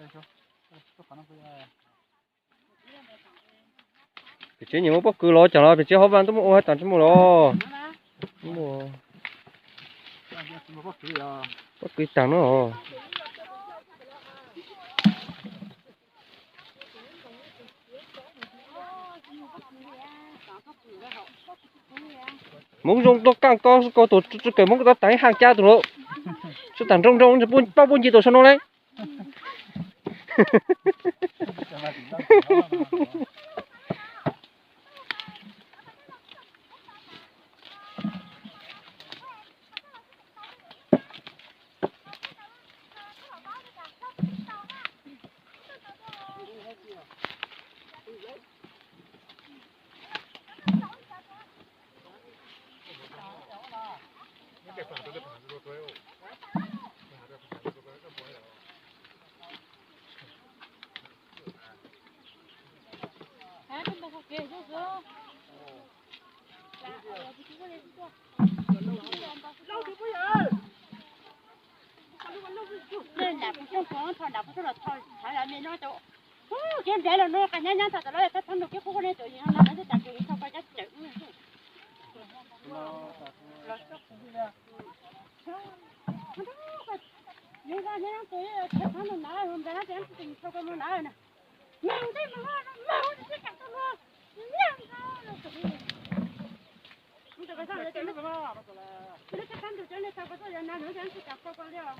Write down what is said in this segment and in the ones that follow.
Pem tsev nyiam muaj pob kws los cas los pem tsev hauv vaj tuaj muaj ua has tas tsis muaj los. Pob kws tag no. Hmoob zoo tuaj kaj ko ko tus tsis kawm Hmoob ko tau tas ib haj cab tus lawm. Tsis tas nroo nroo paub puj ncig tus saum no le. Kiab nplhaib los no qas nyab nyab tag tom lawv thab thab nus kiab qub qub ne cov yeej no tsis tas kuv thau koj cab tsawm. Yus vaj nyab tus thab thab nus na, nplhaib no ces thau koj mus na. Meej ntej mus, meej ntej kam tau mus, nyeej ntau los tus. Lub thab thab nus cov nej thau koj tuaj yog na, lub thab nus kam tau koj li os.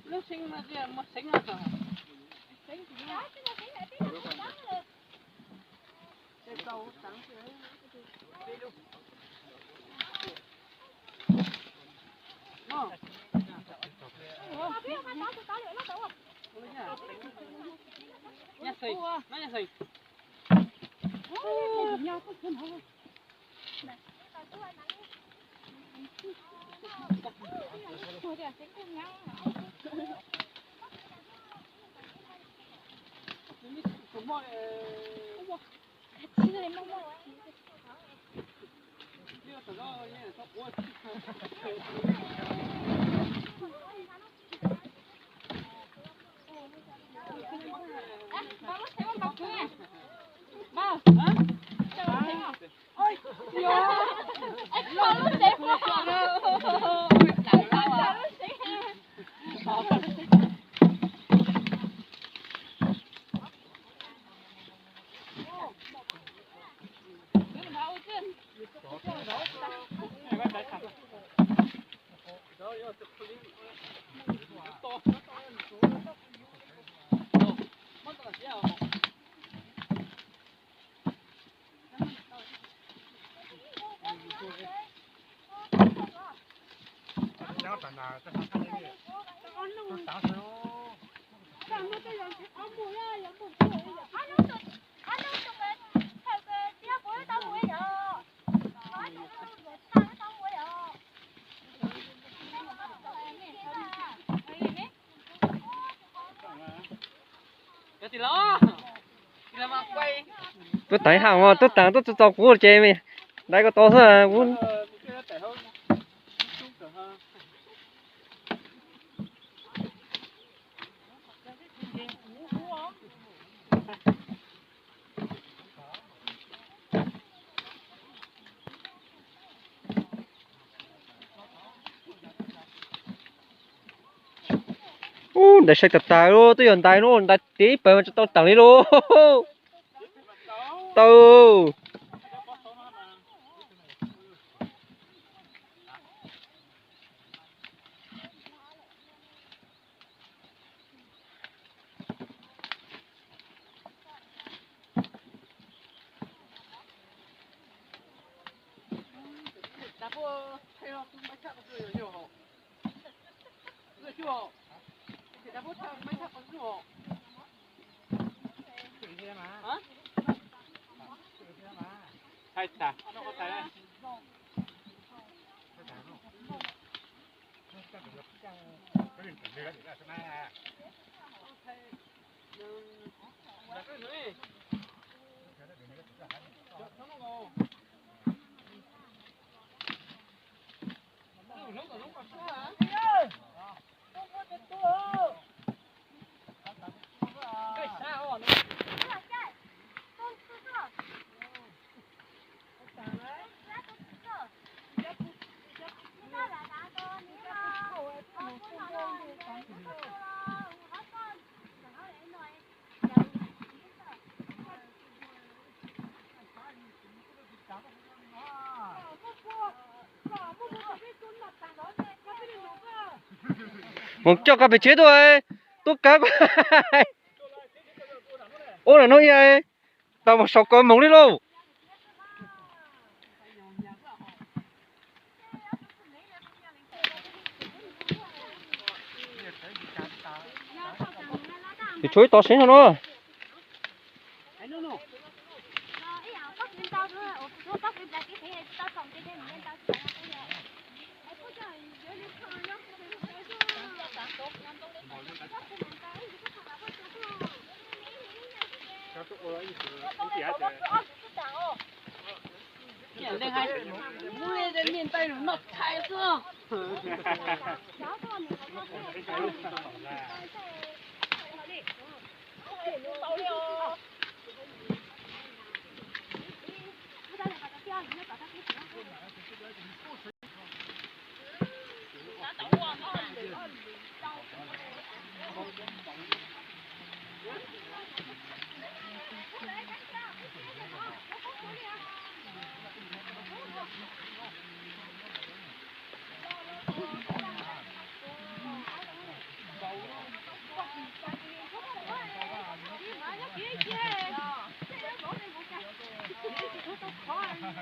Lub seeb no muaj seeb no. Tuaj teev haj mas tuaj teev tuaj txog kuv ces dai ko tau xwb kuv. Ub, ntais sai tag tag lub, twb yog ntais lub, ntais tib pawg mas tsis tau teem li lub. Tau. Mus coj koj pem tsev tuaj, tub kav. Ub, no ib, tau mus saum ko moog li lauj. Tshuav ib tog seev no no.